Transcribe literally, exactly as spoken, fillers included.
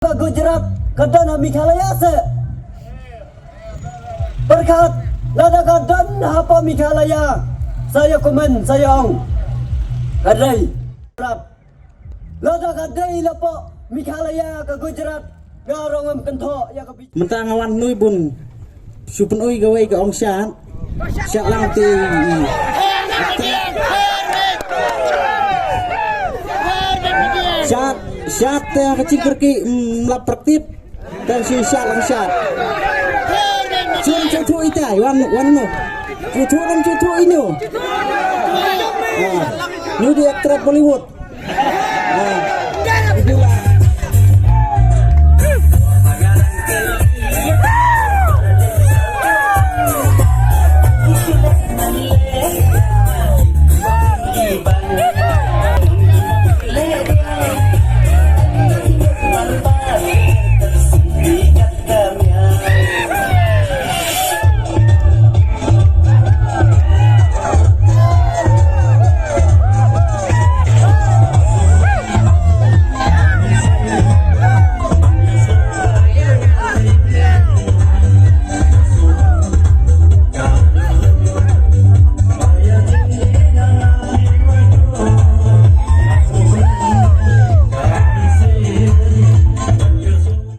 ka Gujarat ka don ha Meghalaya se. Pyrkhat, lada ka don hapoh Meghalaya, sa ïa comment, sa ïa ong. Ka dei. Lada ka dei la poh Meghalaya ka Gujarat, nga ruh ngam kynthoh ïa ka bi- Mynta nga wan nui bun. Shu pynui kawei ka ong shad. Shad lang te. Shad, shad te ka jingkyrkieh, mm, lap praktip. Kan shu shad lang shad. Chun chu thu ita, wan, wan no. Chu thu lang chu thu ino. Ah, nu di actress Bollywood. Ah, itulah.